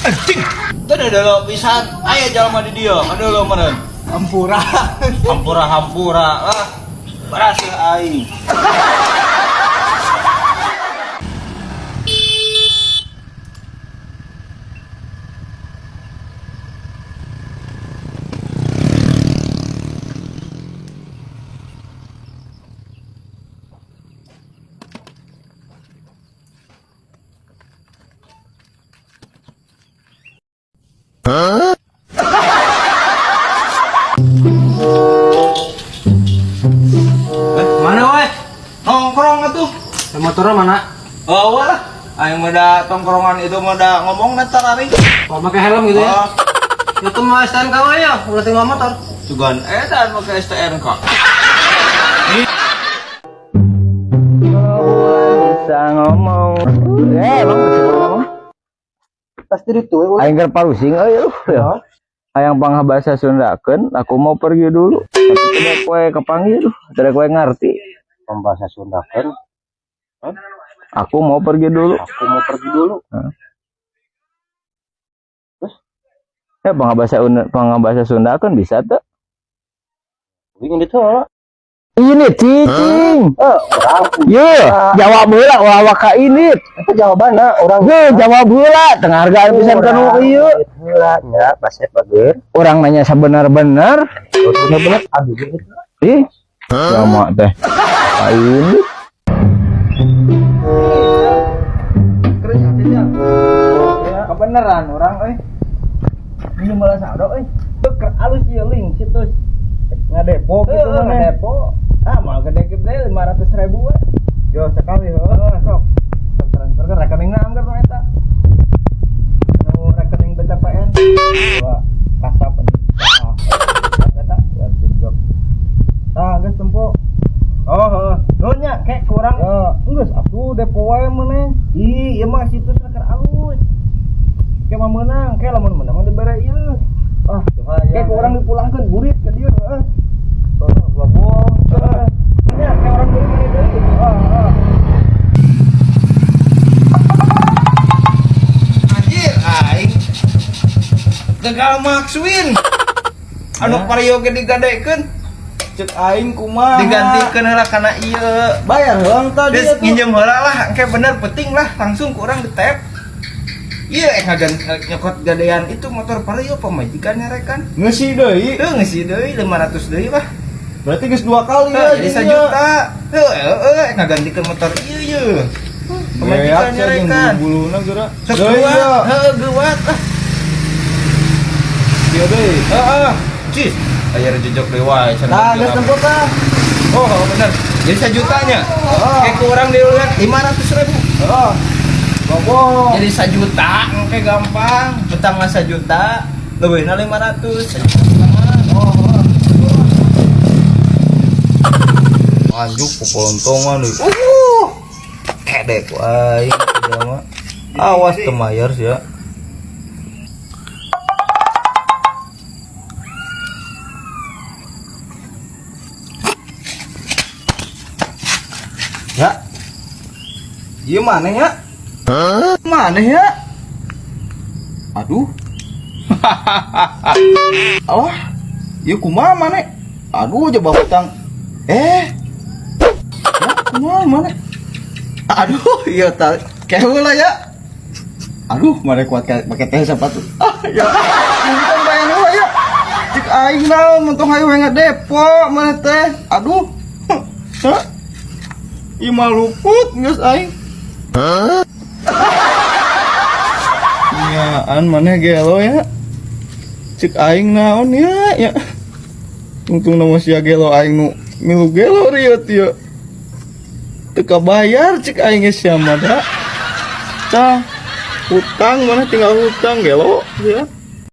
Anjing. Teu ada pisan. Aya jalma di dieu, kadeuleu meureun. Hampura. Hampura hampura lah. Berhasil aing. Mana we? Nongkrong atuh. Motornya mana? Oh, lah. Aing mah da tongkrongan itu mah da ngomong na tarari. Oh, pakai helm gitu ya? Oh, Itu mah STNK we ya, udah tinggal motor. sugan edan make STNK. Bisa ngomong. Eh, emang bisa ngomong. Pasti itu we. Aing keur parusing euy lu. Ya. Hayang pangbasa Sundakeun, aku mau pergi dulu. Tapi tidak kowe kepanggil, tidak kowe ngerti. Pembahasa Sunda kan Aku mau pergi dulu. aku mau pergi dulu. Ya pangabasa Sunda kan bisa tuh. Ingin itu lah. Ini cicing. Eh, orang Ye, jawab heula ulah waka ini. itu jawabannya orang Ye, jawab heula tengah hargaan pisan ka nu ieu. Heula nya basep bager. Urang nanya sabenar-benar. Bener-bener aduh gitu. Ih, sama teh. Ini Kebenaran orang euy. Ini malah sado euy. Keur alus ieu link situs. ngadepo gitu Heeh, mah. ngadepo. Ah, mau gede-gede 500 ribu we. Yo sekali heuh. Heeh, sok. Sok transfer ke rekeningna anggar nu eta. Nu rekening BTPN. Dua kasap Ah, eta. ya jok. Tah, geus tempo. Oh, heeh. Nuhun nya, kek kurang. Yo, Geus atuh depo wae maneh. Ih, ieu mah situs keur alus. Ke mah meunang, ke lamun meunang mah dibere ieu. ah tuh Ke ku urang dipulangkeun burit ke dieu, heeh. Oh, bohong. Heeh. Nya, ke urang burit ke dieu. Ah, ah. Anjir aing. Gagal maksuin. Anu pario ge digadekeun, Cek aing kumaha? digantikeun heula kana ieu. Bayar heung tadi Terus atuh. nginjem heula lah, engke bener penting lah langsung kurang ditep. Iya, ngagan nyokot gadean itu motor pario pamajikan nyarekan. Ngeusi deui. Heuh ngeusi deui 500 deui lah. Berarti geus dua kali Heuh, ya jadi jadinya. 1 juta. Heuh, heuh, ngagantikeun motor ieu ye. Pamajikan Geak sia jeung nyarekan. bulu-buluna geura. Sok Deui geuwat, ya. heuh geuwat ah. Ieu deui. Heeh. Cis, aya jejok deui wae cenah. Nah, geus tempo tah. Oh, oh, bener. Jadi 1 jutanya. Heeh. Kayak kurang dulu 500 ribu. Heeh. Bobo. Jadi 1 juta, engke gampang. Utang mah 1 juta, leuwihna 500. 1 juta setengah. Oh, oh. Anjuk popolontongan deui. Kedek wae jelema. Awas teu mayar sia. Ya. Ieu maneh ya? Maneh ya? Aduh. Alah. Ieu kumaha maneh? Aduh, coba hutang. Eh. Ya, kumaha maneh? Aduh, iya ta. Keheula ya. Aduh, maneh kuat make teh sepatu. Ah, ya. Untung bayar heula ya. Cek aing naon untung hayu we ngadepo maneh teh. Aduh. Hah? Ieu mah luput geus aing. Nyaan maneh gelo ya. Cek aing naon ya ya. Untung nama sia gelo aing nu milu gelo rieu ieu. Teu kabayar cek aing ge sia mah da. Cah, hutang mana tinggal hutang gelo ya.